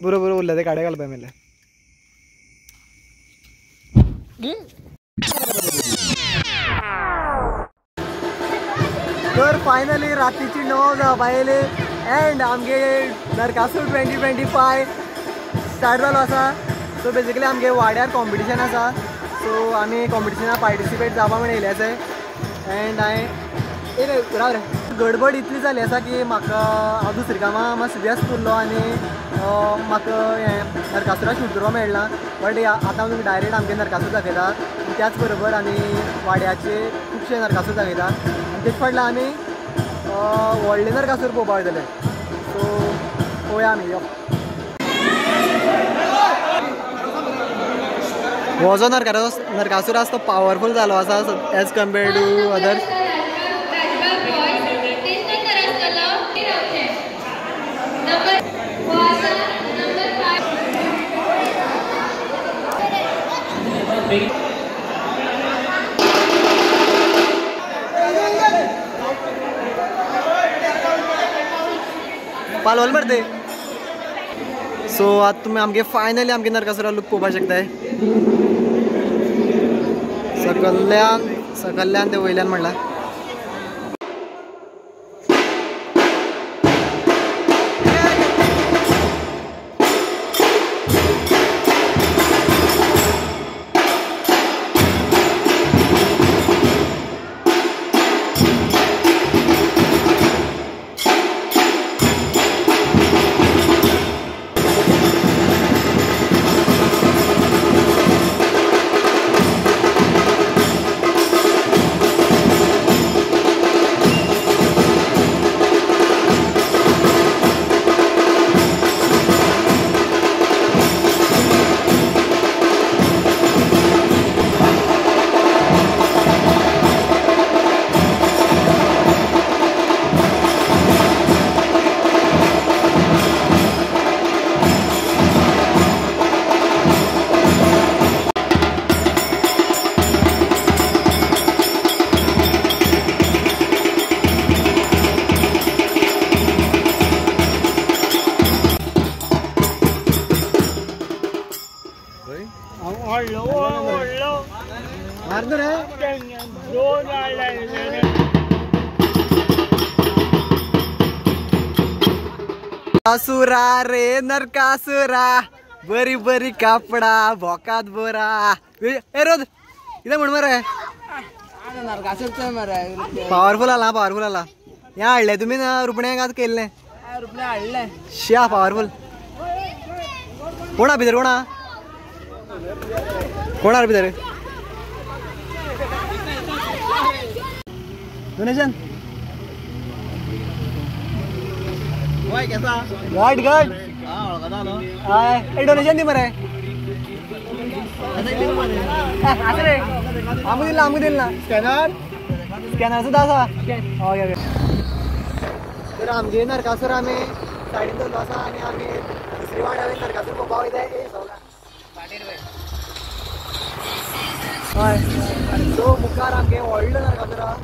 बरोबर उरले ते काडे घालपा मेळ्ळे. तर फायनली रातीची 9 जावपा आयली अँड आमगे नरकासूर 2025 स्टार्ट जालो आसा. सो बेसिकली आमगे वाड्यार कॉम्पिटिशन आसा. सो आमी कॉम्पिटिशनाक पार्टिसिपेट जावपा म्हण येयले आसा. अँड हांवें राव रे गडबड इतली जाली आसा की म्हाका हांव दुसरी कामां मातसो व्यस्त उरलो आनी म्हाका हें नरकासुरा शूट करपाक मेळना. बट आतां हांव तुमकां डायरेक्ट आमगे नरकासूर दाखयता. त्याच बरोबर आमी वाड्याचे खुबशे नरकासूर दाखयता आनी तेच फाटल्यान आमी व्हडले नरकासूर पळोवपाक वयतले. सो पळोवया आमी यो. हो जो नरकासूर आसा तो पावरफूल जालो आसा एज कम्पेर्ड टू अदर्स. पालवल मरते. सो आता तुमी आमगे फायनली आमगे नरकासुरा लूक पळोवपाक शकताय. सकल्ल्यान सकल्ल्यान ते वयल्यान म्हणला. असुरा रे नरकासुरा बरी बरी कापडा भोकात बोरा. ए रोज कितें म्हण मरे पावरफूल आला पावरफूल आला. हें हाडलें तुमी ना रुपण्याक आतां केल्लें श्या पावरफूल. कोणा भितर कोणा कोणा भितर डोनेशन गाड गाड हय डोनेशन दी मरे. आमकां दिला आमकां दिला स्कॅनर स्कॅनर सुद्दां आसा. Okay okay. तर आमगे नरकासूर आमी सायडीन दवरलो आसा आनी आमी दुसरी वाड्यार नरकासूर पळोवपाक वयता. हय सो मुखार आमगे व्हडलो नरकासूर आसा.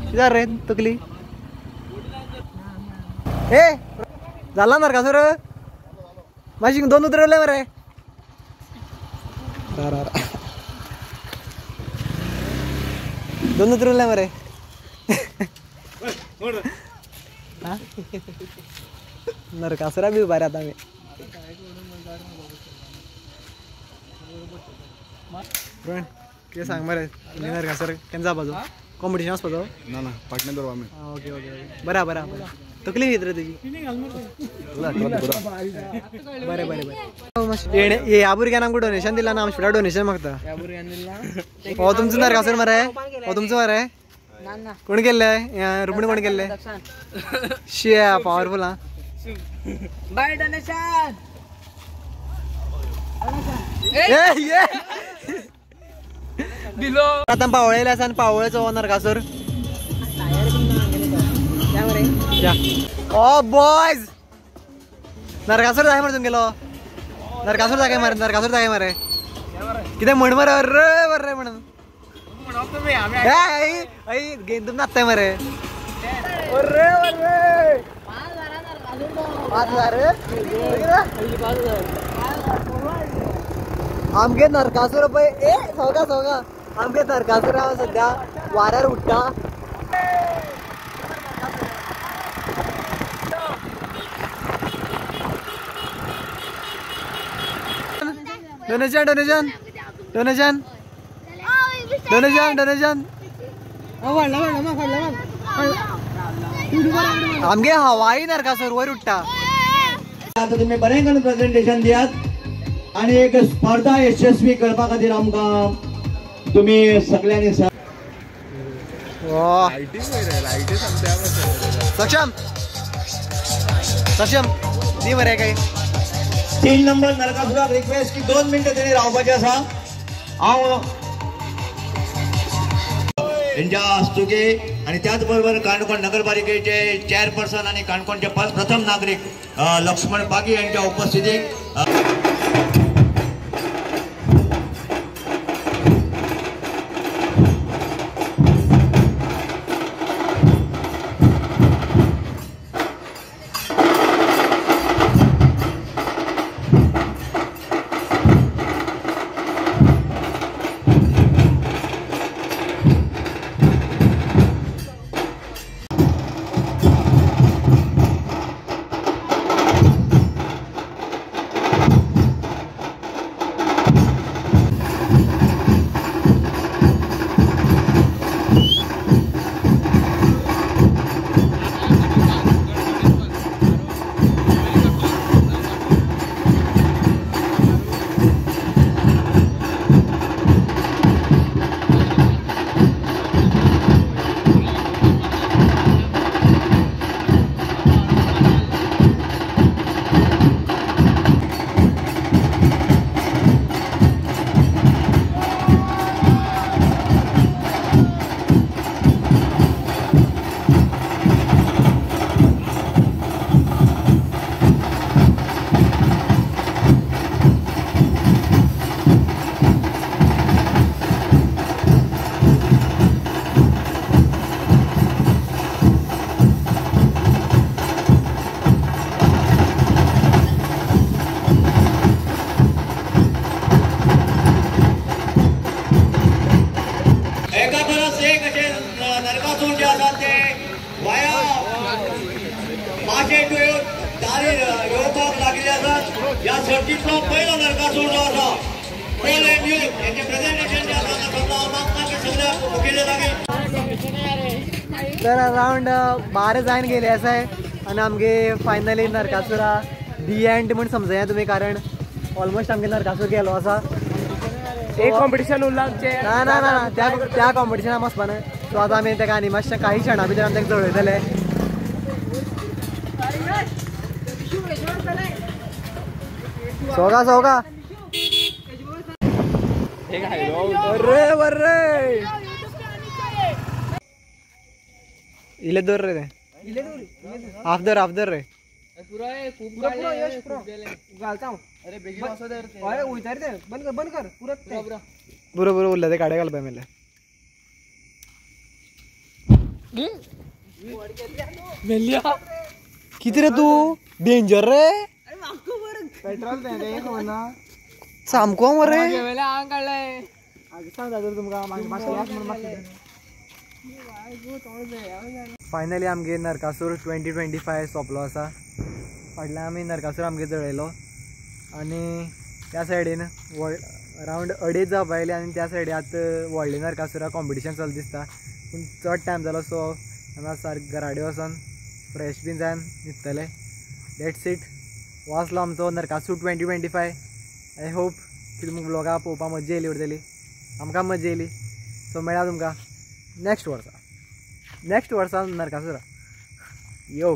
कितें रे तकली ए जाला नरकासूर मातशी दोन उतरवले मरे. दोन उतरवले मरे. नरकासुरा बी उबार आतां आमी. कितें सांग मरे नरकासूर केन्ना जावपाचो कॉम्पिटिशन वचपाचो? ना ना पाटणे दवरप आमी. ओके ओके ओके बरें बरें बरें. तकली भितर रे तुजी. बरें बरें बरें. ह्या भुरग्यान आमकां डोनेशन दिलां ना, आमचे डोनेशन मागता. हो तुमचो नरकासूर मरे? हो तुमचो मरे? कोण केल्ले रुपणी कोण केल्ले? शिया पावरफूल. हा आतां पावळेले आसा आनी पावळेचो हो नरकासूर. ओ बॉयज नरकासूर जाय मरे तुमगेलो. नरकासूर जागे मरे नरकासूर जागे मरे. कितें म्हण मरे अरे बरे म्हणून तुम नाचताय मरे. अरे अरे 5,000 आमगे नरकासूर पळय ए सोगा सोगा आमगे नरकासूर सद्या वाऱ्यार उडटा. Donation donation donation donation donation आमगे हवाई नरकासूर वयर उडटा. आता तुम्ही बरें करून प्रेझेंटेशन दियात आणि एक स्पर्धा यशस्वी करपा खातीर आमकां तुम्ही सगळ्यांनी सक्षम सक्षम दी मरे काय 3 नंबर नरकासुराक रिक्वेस्ट की 2 मिनटं तेणी रावपाचें आसा. हांव हेंच्या हस्तुकी आणि त्याच बरोबर काणकोण नगरपालिकेचे चेअरपर्सन आणि काणकोणचे प्रथम नागरिक लक्ष्मण पागी यांच्या उपस्थितीत नरकासूर जे आसात ते वाया माशे दारीर येवपाक लागिल्ले आसात. ह्या सर्तींतलो पयलो नरकासूर जो आसा पोल एंड यूथ हेचें प्रेझेंटेशन जें आसा हांव मागता की सगळ्या मुखेले लागीं. तर अरावंड 12 जायन गेले आसाय आनी आमगे फायनली नरकासुरा दी एंड म्हूण समजया तुमी, कारण ऑलमोस्ट आमगे नरकासूर गेलो आसा. एक कॉम्पिटिशन उरलां आमचें. ना ना ना त्या त्या कॉम्पिटिशनाक वचपाना. सो आतां आमी तेका आनी मातशें काही क्षणा भितर आमी तेका जळयतले. सोगा सोगा बर्रे बर्रे इले दर रे हाफ दर हाफ दर रे पुरो पुरो उरले ते काडे घालपा मेले. किती रे तू डेंजर रे सामको मरे. फायनली आमगे नरकासूर 2025 सोंपलो आसा. फाटल्यान आमी नरकासूर आमगे जळयलो आनी त्या सायडीन अरावंड 2.5 जावपा आयली आनी त्या सायडीन आतां व्हडले नरकासुरा कॉम्पिटिशन चलता दिसता, पूण चड टायम जालो. सो आमी आतां सारकें घराडे वचोन फ्रेश बीन जावन न्हिदतले. That's it. वाचलो आमचो नरकासूर 2025. I hope की तुमकां व्लॉगा पळोवपाक मज्जा येयली उरतली, आमकां मज्जा येयली. सो मेळ्या तुमकां नेक्स्ट वर्सा, नेक्स्ट वर्सा नरकासुरा. यो.